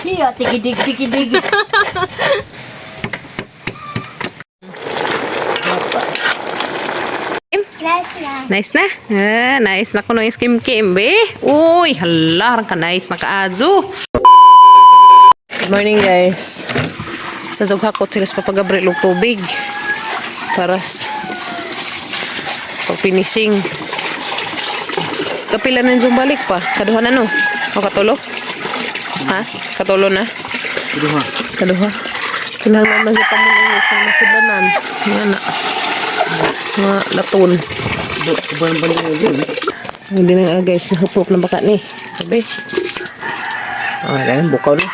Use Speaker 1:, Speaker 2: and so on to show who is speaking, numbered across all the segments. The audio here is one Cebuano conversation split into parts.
Speaker 1: Iya, tigidig, tigidig.
Speaker 2: Nice na.
Speaker 3: Nice na. Ah, nice na kuno yung skim kim, be. Uy, hala, ka nice na kaadyo. Good morning, guys. Sa zughakot sila sa Papa Gabriel og tubig. Para sa pag-finishing. Kapila na yung balik pa. Kaduha na no? O katulo? Ha? Katulo na?
Speaker 4: Kaduha.
Speaker 3: Kaduha. Kinahanglan man sa pamuning sa masidanan. Nga na. Mga laton.
Speaker 4: Buwan ba niyo yun?
Speaker 3: Hindi na nga guys, nahupok na baka ni. Sabi. Ah, oh, bukaw na.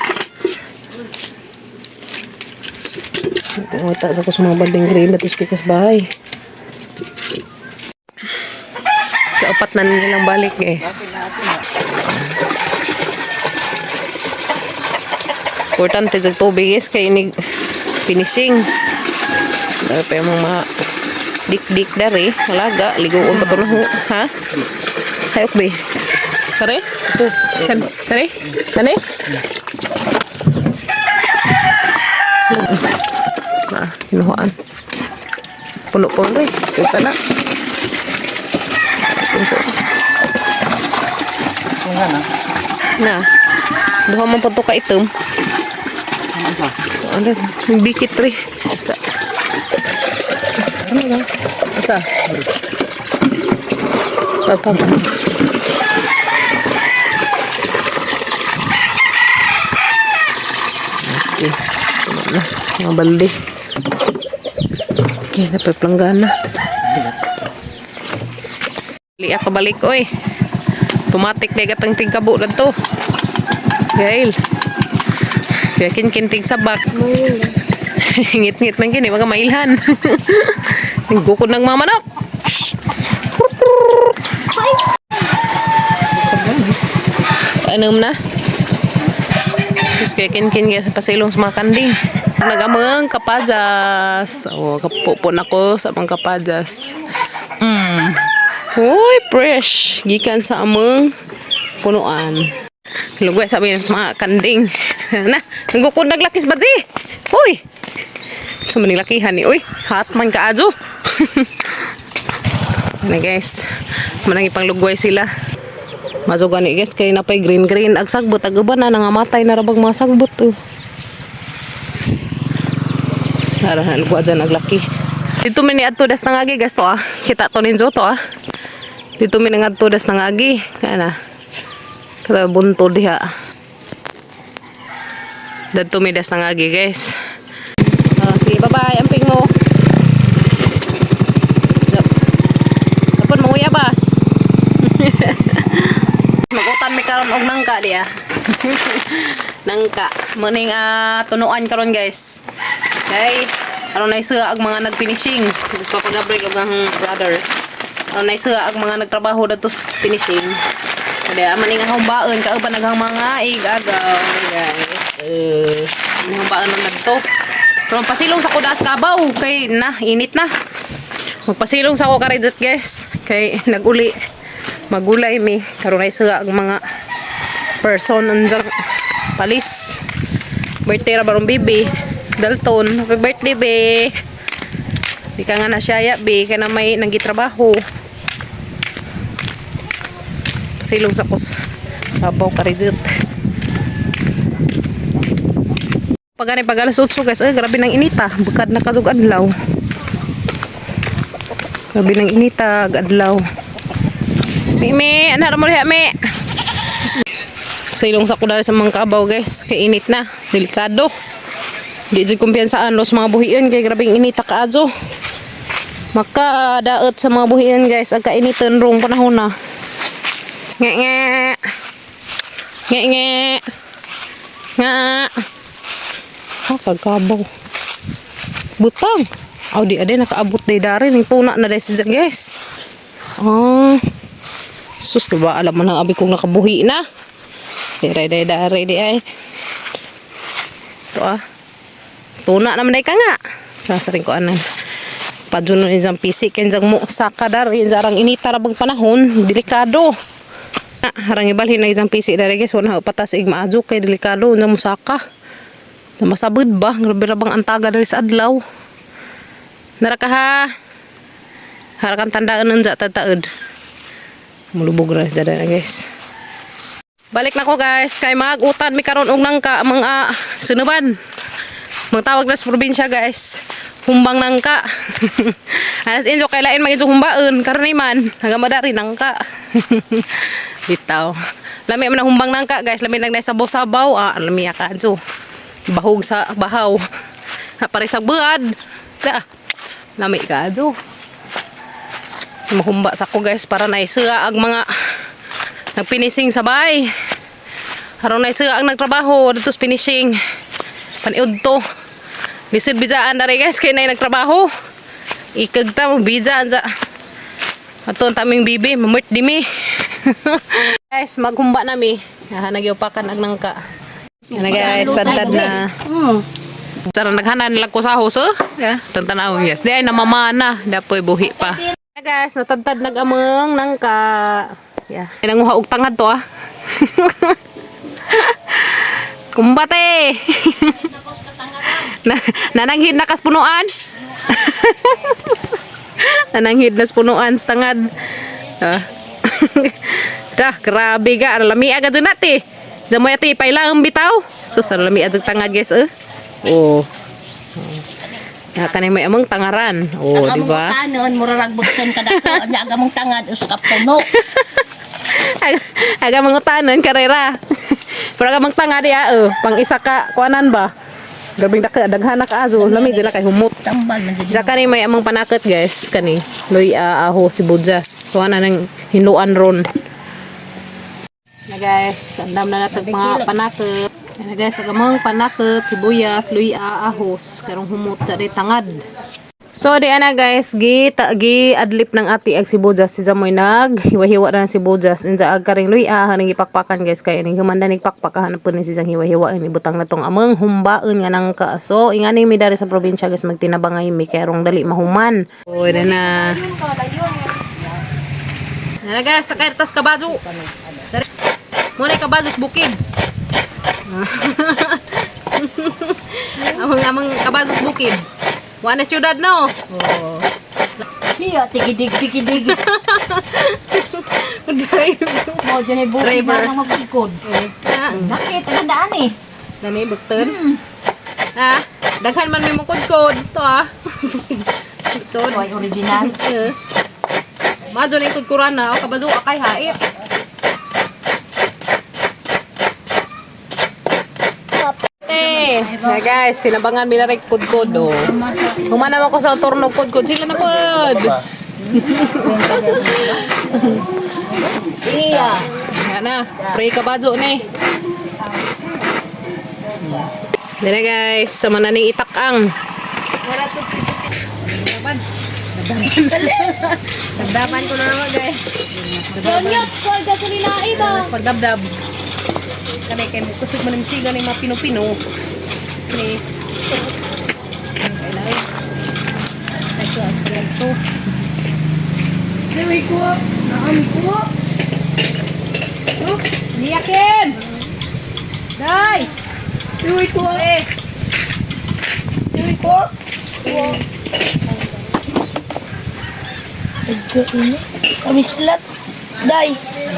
Speaker 3: Pungata sa ko sa mga banding green na pikas bahay. Kaupat na nilang balik, guys. Importante sa tubig, guys, kay inig finishing. Dahil pa yung mga dik-dik dari, malaga, ligoon pa to na ho. Ha? Hayok be. Kare? Kan, kare? Kare? Ah, kinuhaan. Puno po rin. Kita na. Puno.
Speaker 4: Kung na.
Speaker 3: Na. Duha man po to ka itom.
Speaker 4: Ano sa?
Speaker 3: Ano? May dikit rin. Asa? Ano lang? Asa? Pa, pa, pa. Okay. Tama na. Mga balde. Okay, napaplanggana. Liya ka balik, oy. Tumatik na gatang tingkabo na to. Gail. Kaya kinkintig sa bak. Ngit-ngit man kini, mga mailhan. Nagukod ng mamanok. Painom na. Sus, kaya kinkin kaya sa pasilong sa mga kanding. Nagamang kapajas. O, kapupo na ko sa mga kapajas. Uy, fresh. Gikan sa amang punuan. Lugay sabi sa mga kanding. Na, nagukod naglakis ba di? Uy! Sa manilakihan ni, uy, hot man kaadyo. Ano guys, manang ipanglugway sila. Mazo gani guys, kay napay green green ag sagbot ag uban na nangamatay na rabag mga sagbot oh. Tara na lugwa dyan aglaki. Dito mi ni adto das nangagi guys to ah. Kita to ninjo to ah. Dito mi nangadto das nangagi. Kaya na. Kada bunto diha. Dito mi das nangagi guys. Ah, sige, bye-bye. Amping mo. Tapon manguyabas. Magutan mi karon og nangka diya. Nangka. Muning tunuan karon guys. Kay aron nay siya ang mga nagfinishing. Gusto pa Gabriel og ang brother. Aron nay siya ang mga nagtrabaho dadto sa finishing. Kaya maning ang baon kauban naghang mga igagaw guys. Ang baon man nagto. Pero pasilong sa kudas kabaw kay na init na. Magpasilong sa ako karidot guys. Kay naguli. Magulay mi. Karon ay sila ang mga person andiyan palis. Birthday ra barong bibi. Dalton. Happy birthday be. Di ka nga na siya be. Kaya na may nanggitrabaho. Pasilong sa kus. Kabaw karidot. Pag ani pag alas 8 guys, eh, grabe ng inita. Bukad na kasug adlaw. Grabe ng inita, adlaw. Mimi, ano ra mo diha, Mi? Sa ilong sa kudal sa mga kabaw, guys. Kay init na. Delikado. Di jud kumpiyansaan los mga buhian kay grabing inita kaadyo. Makadaot sa mga buhian, guys. Ang kainitan rong panahon na. Nge nge. Nge nge. Nga. Ha, kagkabaw. Butang. Aw, di ade nakaabot day dari ning puna na day siya, guys. Ah. Sus, ba alam mo na abi kong nakabuhi na. Dire day dari di ay. Ito ah. Tuna naman day ka nga. Sasaring ko anan. Paduno ni isang pisik kenjang mo sa kadar sarang inita rabang panahon, delikado. Ah, harang ibalhin na isang pisi dere, guys, wala patas ig maadyo kay delikado na musaka. Na masabud ba, grabe ra bang antaga diri sa adlaw. Nara ka ha. Hara kang tandaan unja tataod. Mulubog ra siya dere, guys. Balik na ko, guys, kay mag-utan mi karon og nangka mga sunuban. Magtawag na sa probinsya, guys. Humbang nangka. Anas injo kay lain mag humbaon karon man hanggang madari nangka. Bitaw. Lami man ang humbang nangka, guys, lami nang sabaw-sabaw ah, lami ka adyo. Bahog sa bahaw. Ha, pare sa buad. Da. Lami ka adyo. Mahumba sa ko, guys, para naisuga ang mga nagpinising sa bahay. Aron naisuga ang nagtrabaho dito sa finishing. Paniud to. Lisod bijaan dari, guys, kay nay nagtrabaho. Ikag ta mo bijaan sa. Ato ang taming bibi, mamurt di mi. Guys, maghumba na mi. Ah, nagyupakan ag nangka. Yan na, guys, tantad na. Sarang naghanan lang ko sa hoso. Yeah. Tantanaw, yes. Di ay namamana, dapoy buhi pa. Yeah, guys, natadtad nag-amang nangka. Yeah. Ay, nanguha og tangad to ah. Kumbate. Na, nananghid na kas punuan. Nananghid na sa punuan sa tangad. Ah. Dah, grabe ga. Lami agad dun nati. Jamoy ati, pailang bitaw. So, sa lami agad tangad, guys, eh. Oh. Na kanay may among tangaran. Oh,
Speaker 1: Ang
Speaker 3: di
Speaker 1: among
Speaker 3: ba?
Speaker 1: utanon, mura ragbugton kada ko, nya ang among tangad us ka puno.
Speaker 3: Aga mangutanan karera. Pero aga mangtanga di ah, oh. Pang isa ka kuanan ba? Grabing daka daghan na kaazo, lami dyan na kay humot.
Speaker 1: Tambal man jud.
Speaker 3: Diya kani may among panakot, guys, kani. Luy aho sibuyas. So ana nang hinluan ron. Na guys, andam na natag mga panakot. Na guys, ang among panakot, sibuyas, luy ahos, karong humot ta di tangad. So di ana guys, gi ta, gi adlip ng ati ag sibuyas si Jamoy nag hiwa-hiwa na ng sibuyas inja ag karing luya haning gipakpakan, guys, kay ining humanda ning pakpakahan po ni siyang hiwa-hiwa ini butang na tong among humbaon nga nangka. So ingani mi dari sa probinsya, guys, magtinabangay mi kay rong dali mahuman. O na na. Na guys, sakay tas kabajo. Dari. Muna kabajo sa bukid. Among among kabajo sa bukid. Wa na syudad no. Oh.
Speaker 1: Hiya tigidig tigidig.
Speaker 3: Driver.
Speaker 1: Mo jud ay buhi
Speaker 3: Driver.
Speaker 1: na magkod.
Speaker 3: Ah,
Speaker 1: Bakit ang daan eh?
Speaker 3: Dani bukton. Ah, daghan man may mukod-kod to ah. Bukton.
Speaker 1: Ito ay original.
Speaker 3: Eh. Madyo na yung kudkuran na o kabazo akay hai. Eh, hey guys, tinabangan mi na rin kudkod oh. Humana man ko sa turno kudkod sila na pod.
Speaker 1: Iya.
Speaker 3: Yan na, pray kabazo ni. Dere guys, sa mananing itakang. Dabdaban ko na naman, guys.
Speaker 1: Yonyot ko gasolina iba.
Speaker 3: Pagdabdab. Kani kay kusog man ang siga ni mga pino-pino. Ni. Ay lai. Ay so to.
Speaker 1: Dili ko. Naami ko.
Speaker 3: Niyakin. Day.
Speaker 1: Dili ko.
Speaker 3: Eh.
Speaker 1: Dili ko.
Speaker 2: Kamislat. Day,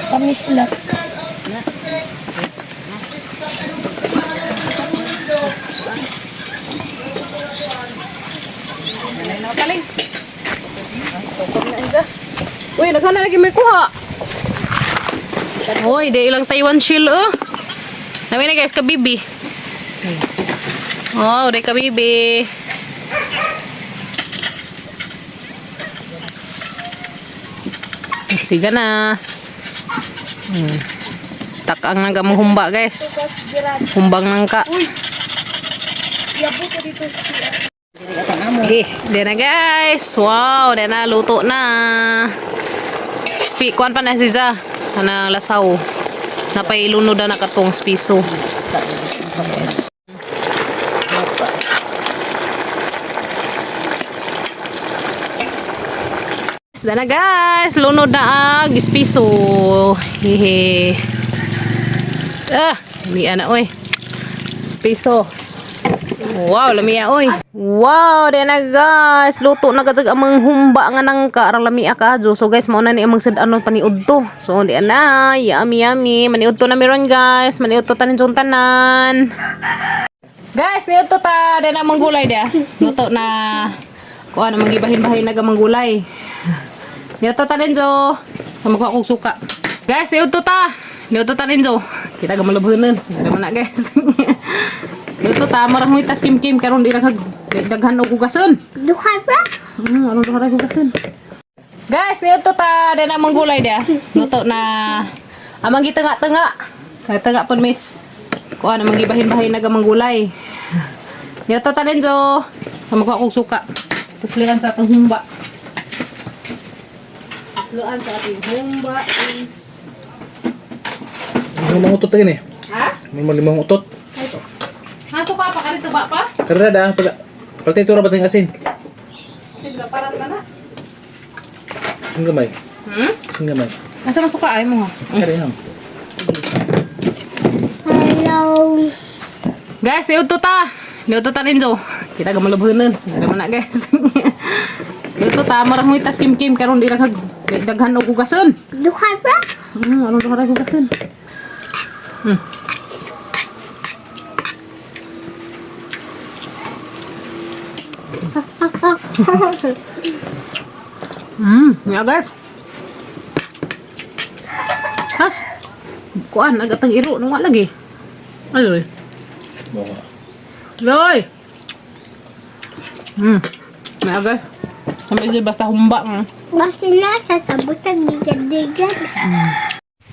Speaker 2: kamislat.
Speaker 3: Nanay na kaling. Uy, naghan na lagi may kuha. Hoy, di ilang Taiwan shield oh. Nami na guys, kabibi. Oh, di kabibi. Siga na. Takang nang humba, guys. Humbang nangka. Okay, di na guys. Wow, di na luto na. Spi kuan pa na si Za. Ana lasaw. Napailunod na katong spiso. Yes. Dana guys, lunod na ag ispiso. Hehe. Ah, lamian na oy. Spiso. Wow, lamia oy. Wow, dana guys, luto na gajag amang humba nga nangka arang lamia kaadyo. So guys, mao na ni amang sad-anon paniudto. So di na, yummy yummy. Maniudto na meron guys, maniudto tanin tanan. Guys, niudto ta, dana amang gulay dia. Luto na. Kuan amang gibahin-bahin na gamang gulay. Niudto ta Renzo. Makuha kog suka. Guys, niudto ta. Niudto ta Renzo. Kita gamalabhanan. Naman na guys. Niudto ta marang mo itas kim-kim karon di ra kag daghan og hugason.
Speaker 2: Duha pa?
Speaker 3: Ano duha ra hugason. Guys, niudto ta dana amang gulay dia. Luto na. Amang gitanga-tanga. Tanga pud miss. Kuan amang gibahin-bahin na gamang gulay. Niudto ta Renzo. Makuha kog suka. Tuslian sa atong humba. Tusluan sa ating humba is...
Speaker 4: Limang utot lagi ni.
Speaker 3: Ha?
Speaker 4: May limang utot.
Speaker 3: Ito. Ha, suka pa? Karito ba pa?
Speaker 4: Karada da, pala. Pala tura ba tayong asin?
Speaker 3: Sige, parang ka na.
Speaker 4: Asin gamay.
Speaker 3: Hmm?
Speaker 4: Asin gamay.
Speaker 3: Asa masuka ay mo ha?
Speaker 4: Kaya lang.
Speaker 2: Hello.
Speaker 3: Guys, niudto ta. Niudto ta Renzo. Kita gamalabhanan. Naman na guys. Niudto ta marang mo itas kim-kim karon di ra kag daghan og hugason.
Speaker 2: Duha pa?
Speaker 3: Ano duha ra hugason. Ya guys. Has. Kuan agatang iro nung wa lagi. Ayoy.
Speaker 4: Bawa.
Speaker 3: Loy. May agay. Sampai dyan basta humba nga.
Speaker 2: Basta na sa sabutan digan-digan.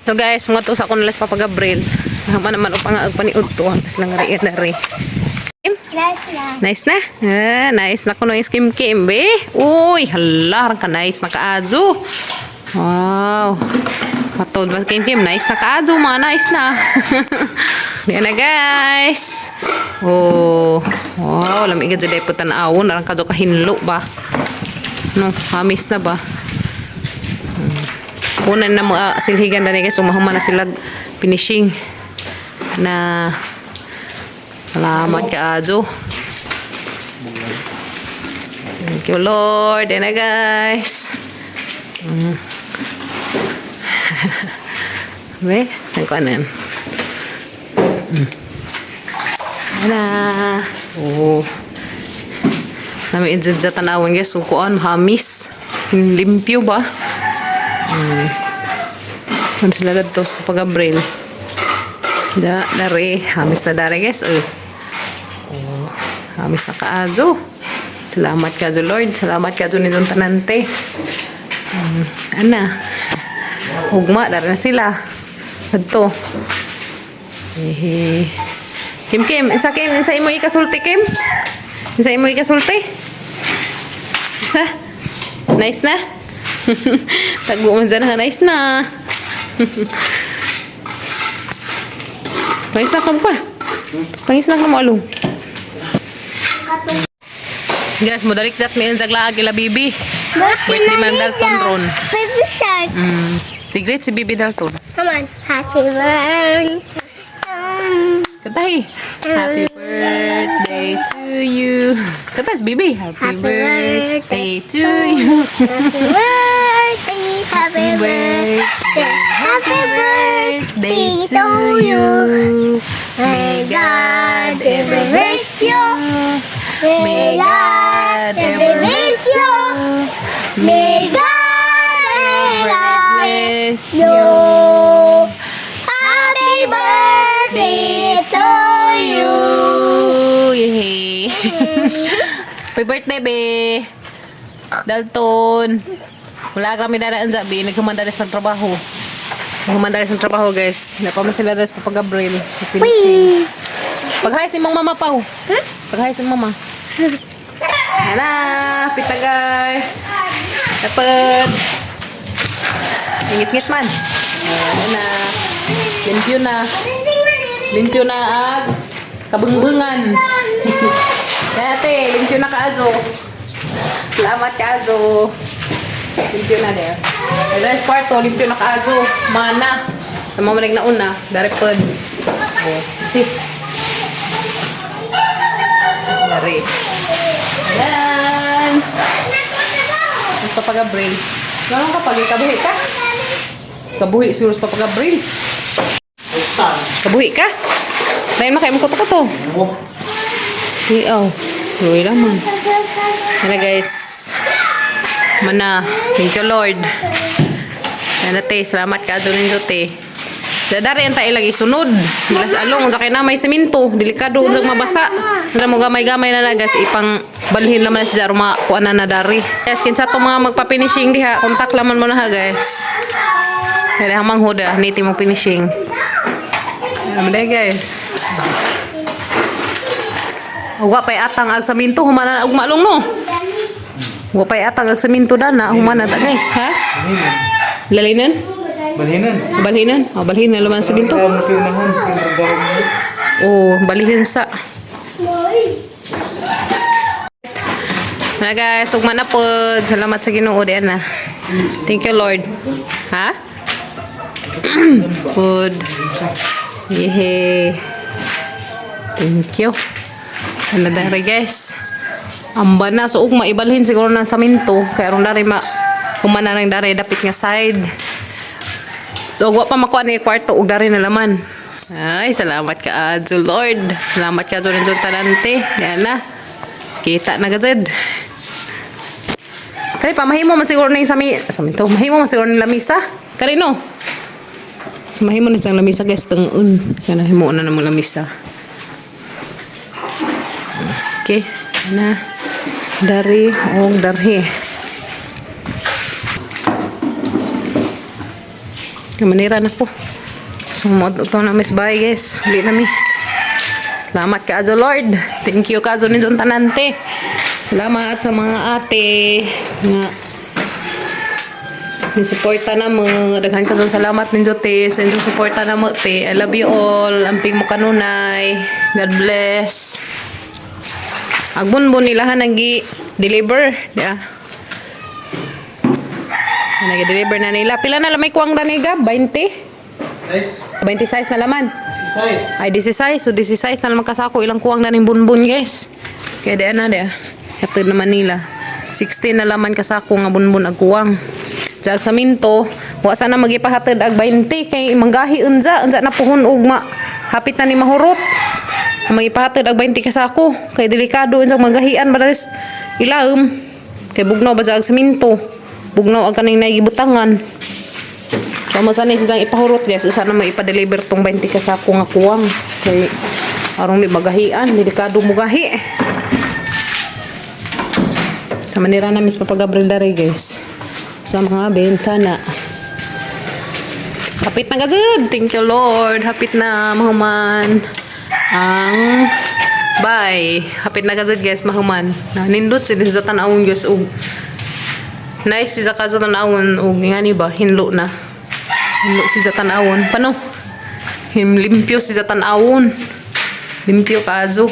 Speaker 3: So guys, mga to sa akong nalas Papa Gabriel. Naman naman upang ang paniud to. Ang lang rin na rin.
Speaker 2: Nice na.
Speaker 3: Nice na? Ah, nice na kuno yung skim kim, be. Uy, hala, harang ka nice na kaadyo. Wow. Matod ba kim kim? Nice na kaadyo, mga nice na. Yan na guys. Oh, wow, lamig ka dyan po tanawon. Arang ka kahinlo ba? No, hamis na ba? Kunan na mga silhigan na guys. Umahuma na sila finishing na. Salamat ka, Ajo. Thank you, Lord. Ayan na, guys. Be, ang kuanan. Ayan na. Oh. Nami idjadja tanawin, guys. So, kuan, hamis. Limpyo ba? Ano sila dito sa Papa Gabriel? Da, dari. Hamis na dari, guys. Oh. Oh, hamis na kaadyo. Salamat ka, Lord. Salamat ka, ni Don Tanante. Ana. Hugma, dari na sila. Adto. Ehe. Kim, Kim, isa Kim, isa imo ikasulti, Kim? Isa imo ikasulti? Isa? Nice na? Tagbo man dyan ha, nice na. Pangis na ka pa. Pangis na ka mo along. Guys, mo dalik jat mi zaglaag ila bibi. Birthday man Dalton ron.
Speaker 2: Baby shark.
Speaker 3: Tigrit si Bibi Dalton.
Speaker 2: Come on. Happy birthday.
Speaker 3: Kantahi. Happy birthday to you. Kanta si Bibi. Happy
Speaker 2: Happy
Speaker 3: birthday to you.
Speaker 2: Happy birthday. Happy birthday. Happy birthday to you.
Speaker 3: May God ever
Speaker 2: bless you. May God ever bless you. May God ever
Speaker 3: bless
Speaker 2: you. Happy birthday to you.
Speaker 3: Yay! Happy birthday, be! Dalton! Wala kami daraan sa be. Naghumandalis ng trabaho. Naghumandalis ng trabaho, guys. Napaman sila dalas Papa Gabriel.
Speaker 2: Whee!
Speaker 3: Pag-hi si mong mama, Pau. Pag-hi si mama. Hala! Pita, guys! Dapat! Ngit-ngit man. Ano na. Limpyo na. Limpyo na ag kabungbungan. Kaya ate, limpyo na kaazo. Salamat kaazo. Limpyo na there. Ay, guys, kwarto, limpyo na kaago. Mana. Sa mga manig na una, dari pod. Oh, see. Dari. Ayan. Mas Papa Gabriel. Ganun kapag kabuhi ka? Kabuhi siguro sa Papa Gabriel. Kabuhi ka? Dahil makain mo kuto-kuto.
Speaker 4: Oh.
Speaker 3: Iyaw. Luwi naman. Yan na, guys. Mana. Thank you, Lord. Yan na, te. Salamat ka doon ninyo, te. Dadari ang tayo lagi sunod. Bilas along. Unsa kay na may semento. Delikado. Unsa mabasa. Alam mo, gamay-gamay na na, guys. Ipang balhin naman si Jaruma. Kuha na na dari. Guys, kinsa to mga magpa-finishing diha. Kontak laman mo na ha, guys. Kaya hamang huda. Niti mo finishing. Alam mo na, guys. Wa pay atang ag saminto humana na og malong no. Wa pay atang ag saminto dana humana ta, guys, ha? Lalinan?
Speaker 4: Balhinan.
Speaker 3: Balhinan? Oh, balhin na laman sa binto. Oh, balhin sa. Na guys, ugma na pod. Salamat sa Ginoo diyan na. Thank you, Lord. Ha? Food. Yehey. Thank you. Ano dari, guys? Amba na. So, ugma, ibalhin siguro ng saminto. Kaya ron dari ma humana rin dari dapit nga side. So, wa pa makuha ni kwarto og dari na laman. Ay, salamat ka, Adjo Lord. Salamat ka, Adjo Lord Talante. Yan na. Kita na gazed. Kaya pa, mahimo man siguro na yung sami, saminto. Mahimo man siguro ng lamisa. Karino? So, mahimo na siyang lamisa, guys. Tungon. Kaya himo na mo lamisa. Okay. Na. Dari og darhi. Kamanira na po. So, mo ito na miss bye, guys. Uli na mi. Salamat ka, Azo Lord. Thank you ka, Azo Nindon Tanante. Salamat sa mga ate nga ni-suporta na mo. Daghan ka dun. Salamat ninyo, te. Sa inyong suporta na mo, te. I love you all. Amping mo kanunay. God bless. Agbunbun nilahan ang gi-deliver. Yeah. Nag-deliver na nila. Pila na lamay kuwang daniga? 20?
Speaker 4: Size.
Speaker 3: 26 na laman.
Speaker 4: Size.
Speaker 3: Ay, 16. So, 16 na naman kasako. Ilang kuwang na ning bunbun, guys. Kaya diyan na, diyan. Hatid naman nila. 16 na laman kasako nga bunbun ag kuwang. Diyan sa minto, wa sana magipahatid ag 20 kay manggahi unja, unja na puhon og ma hapit na ni mahurot. Magipahatid ag 20 kasako kay delikado unsa manggahian badalis ilaom. Kay bugnaw ba ag saminto. Bugnaw ag kaning nagibutangan. So, masanay siyang ipahurot, guys. Usa na may ipa-deliver tong 20 kasako nga kuwang. Kay arong ni magahian, delikado mugahi. Sa manira namin sa Papa Gabriel dere, guys. Sa mga bentana. Hapit na gazud. Thank you, Lord. Hapit na mahuman ang bye. Hapit na gazud, guys, mahuman. Na nindot si sa tan-awon, guys, ug nice si sa kaso tan-awon ug ngani ba hinlo na. Hinlo si sa tan-awon. Pano? Him limpyo si sa tan-awon. Limpyo kazo.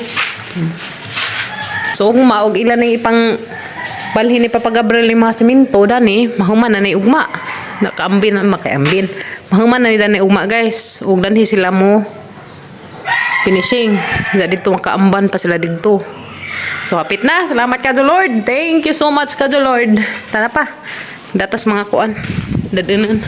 Speaker 3: So ugma og ila na ipang balhin ni Papa Gabriel yung mga semento dani, mahuman na ni ugma. Nakaambin na makaambin. Mahuman na ni dani ugma, guys. Ug danhi sila mo finishing. Sa dito makaamban pa sila dito. So hapit na. Salamat ka Lord. Thank you so much ka Lord. Tara pa. Datas mga kuan. Dadunan.